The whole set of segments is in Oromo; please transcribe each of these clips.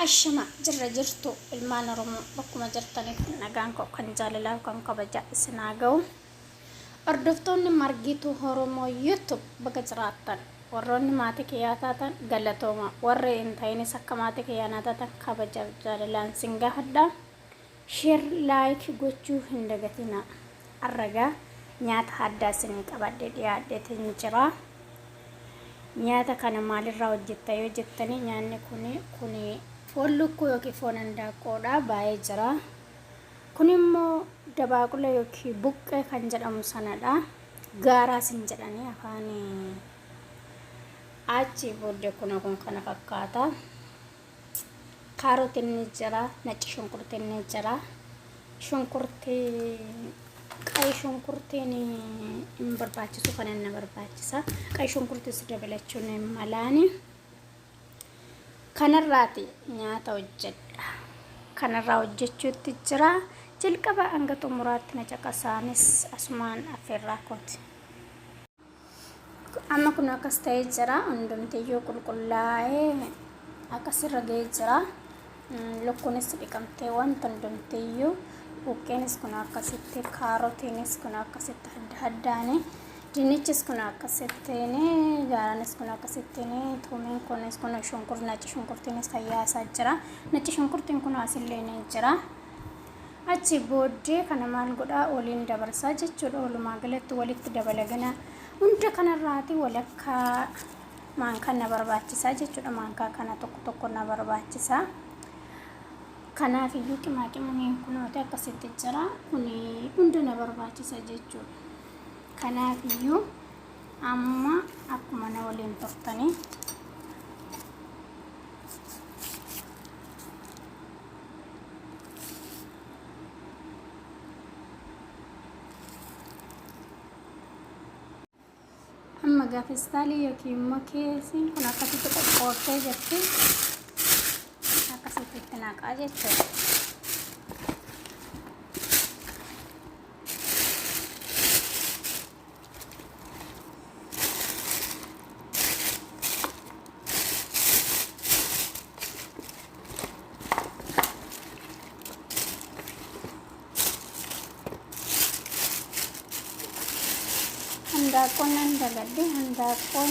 Ashama jirra jirtu ilmaan Oromoo bakkuma jirtanitti nagaan koo kan jaalalaaf kan kabajaa isin haa ga'u. Hordoftoonni Margituu Oromoo YouTube baga jiraattan warroonni maatii kiyyaa taatan galatooma warri hin ta'inis akka maatii kiyyaa naa taatan kabajaaf jaalalaan sin gaafadha. Share like gochuu hin dagatinaa. Har'a egaa nyaata addaa isinii qabadhee dhiyaadheetiin jira. Nyaata kana maalirraa hojjetta yoo jettanii nyaanni kun kun foon lukkuu yookiin foon handaaqqoodha baay'ee jira. Kun immoo dabaaqula yookiin buqqee kan jedhamu sanadha. Gaaraas hin jedhanii afaan achi booddee kun kana fakkaata. Kaarotiin ni jira, nacci shunkurtiin ni jira. Shunkurtii qayi shunkurtiin hin barbaachisu kana na barbaachisa. Qayi shunkurtiis dabalachuun hin malaani. Kanarraati nyaata hojjedha. Kanarraa hojjechuutti jira. Jalqaba hanga xumuraatti na caqasaanis asumaan affeerraa kooti. Amma kun akkas ta'ee jira. Hundumtiyyuu qulqullaa'ee akkasirra ga'ee jira. Lukkuunis dhiqamtee wanta hundumtiyyuu buqqeenis kun akkasitti kaarotiinis kun akkasitti adda addaani. Dinnichis kun akkasittiin gaaraanis kun akkasittiin tuumiin kunis kun shunkurtii nacci shunkurtiinis fayyaasaa jira. Nacci shunkurtiin kun asillee ni jira. Achi booddee kana maal godhaa waliin dabarsaa jechuudha. Walumaa galatti walitti dabala gana hunda kanarraati walakkaa maankaa na barbaachisaa jechuudha. Maankaa kana tokko tokko na barbaachisa. Kanaaf iyyuu qimaa qimamiin kunooti akkasitti jira. Kuni hunda na barbaachisa jechuudha. Kanaaf iyyuu amma akkuma na waliin turtanii Amma gaa festaalii yookiin immoo keesiin kun akkasitti qophooftee jirti. Akkasitti itti naqaa jechuudha. Handaaqqoon nan dagadhe handaaqqoon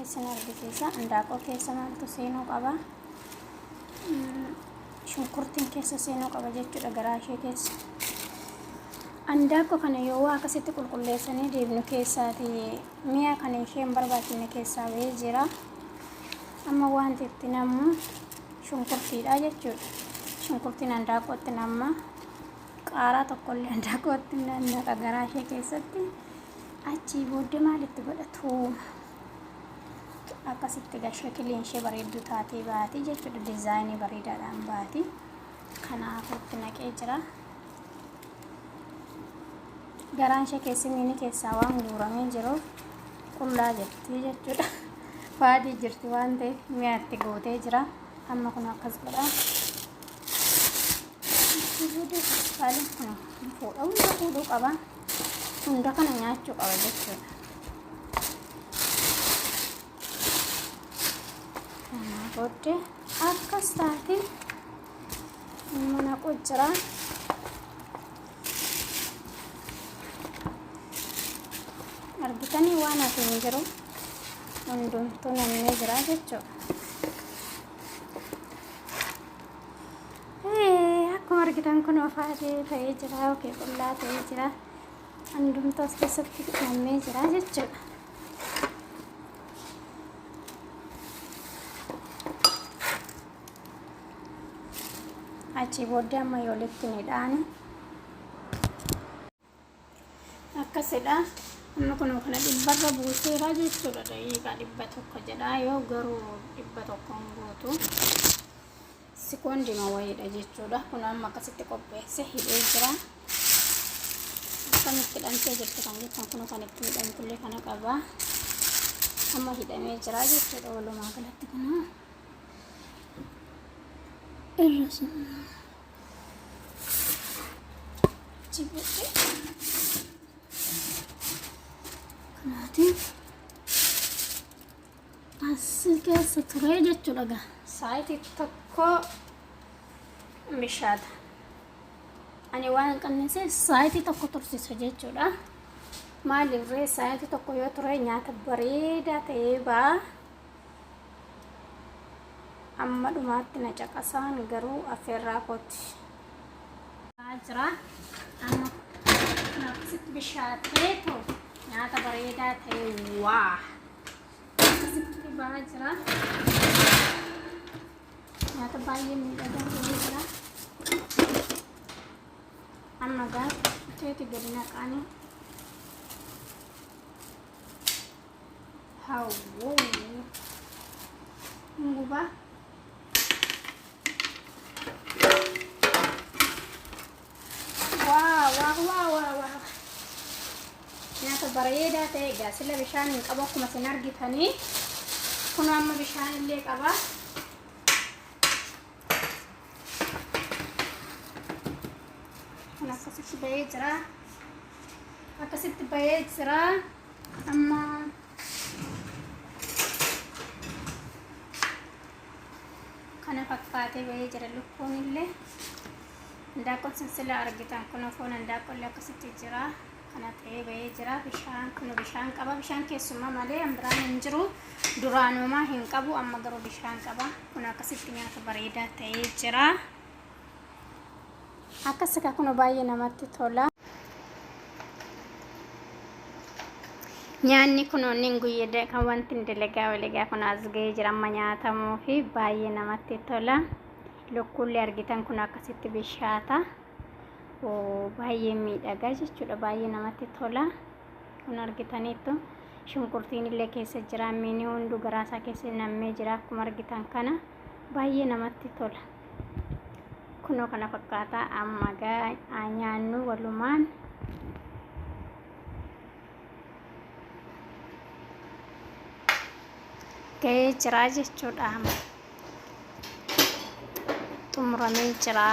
isin argisiisa. Handaaqqoo keessa maaltu seenuu qaba? Shunkurtiin keessa seenuu qaba jechuudha garaa ishee keessa. Handaaqqoo kana yoo waa akkasitti qulqulleessanii deebinu keessaati mi'a kan ishee hin barbaachifne keessaa bahee jira. Amma wanti itti nammu shunkurtiidha jechuudha. Shunkurtiin handaaqqootti namma. Qaaraa tokkollee handaaqqootti naqa garaa ishee keessatti. Achii booddee maal itti godha tuuma. Akkasitti egaa shakiliin ishee bareedduu taatee baati jechuudha. Diizaayinii bareedaadhaan baati. Kanaafuu itti naqee jira. Garaan ishee keessi miini keessaa waan guuramee jiruuf qullaa jirti jechuudha. Faadii jirti waan ta'eef mi'a itti guutee jira. Amma kun akkas godha. Itti booda feestaaliin kun fuudha. Hunda fuudhuu qaba. Hunda kana nyaachuu qaba jechuudha. Kanaa booddee akkas taati mana jira. Argitanii waan hafe hin jiru. Hundumtuu nammee jira jechuudha. Akkuma argitan kun ofaatee ta'ee jira yookiin qullaa ta'ee jira. Hundumtuu as keessatti nammee jira jechuudha. Achii booddee amma yoolitti ni dhaani. Akkasidha. Amma kun kana dhibbarra buuseera jechuudha. Daqiiqaa 100 jedha yoo garuu 100 hin guutu. Sikoondima wayiidha jechuudha. Kun amma akkasitti qopheesse hidhee jira. Akkamitti hidhamtee jirti kan jettan kun kan itti hidhamtullee kana qaba. Amma hidhamee jira jechuudha walumaa galatti kun. Irra sun. Achi booddee kanaatiin As keessa ture jechuudha gaa. Saayitii tokko bishaata. Ani waan qannise saayitii tokko tursiisa jechuudha. Maaliif ree saayitii tokko yoo ture nyaata bareedaa ta'ee ba'a. Amma dhumaatti na caqasaan garuu affeerraa kooti. Jira. Amma akkasitti bishaatee too nyaata bareedaa ta'e waa. Akkasitti ba'aa jira. Nyaata baay'ee miidhagaa ta'ee jira. Amma gaa teeti gadi naqaanii. Hawwuu. Hin gubaa. Waa waa waa waa waa. Nyaata bareedaa ta'e egaa sila bishaan hin qabu akkuma isin argitanii. Kun amma bishaan illee qaba. Kun akkasitti bahee jira. Akkasitti bahee jira. Amma kana fakkaatee bahee jira lukkuun illee. Handaaqqoon sinsila argitan kun foon handaaqqoon akkasitti jira. Kana ta'ee bahee jira. Bishaan kun bishaan qaba. Bishaan keessumaa malee an biraan hin jiru. Duraanumaa hin qabu amma garuu bishaan qaba. Kun akkasitti nyaata bareedaa ta'ee jira. Akkas kun baay'ee namatti tola. Nyaanni kun onni guyyaa kan wanti hin dalagaa waligaa kun as ga'ee jira amma nyaatamuu fi baay'ee namatti tola. Lukkuullee argitan kun akkasitti bishaata. Baay'ee miidhagaa jechuudha. Baay'ee namatti tola. Kun argitaniittu shunkurtiin illee keessa jira. Miini hunduu garaasaa keessa nammee jira. Akkuma argitan kana baay'ee namatti tola. Kunoo kana fakkaata amma gaa nyaannu walumaan. Ga'ee jira jechuudha. Xumuramee jira.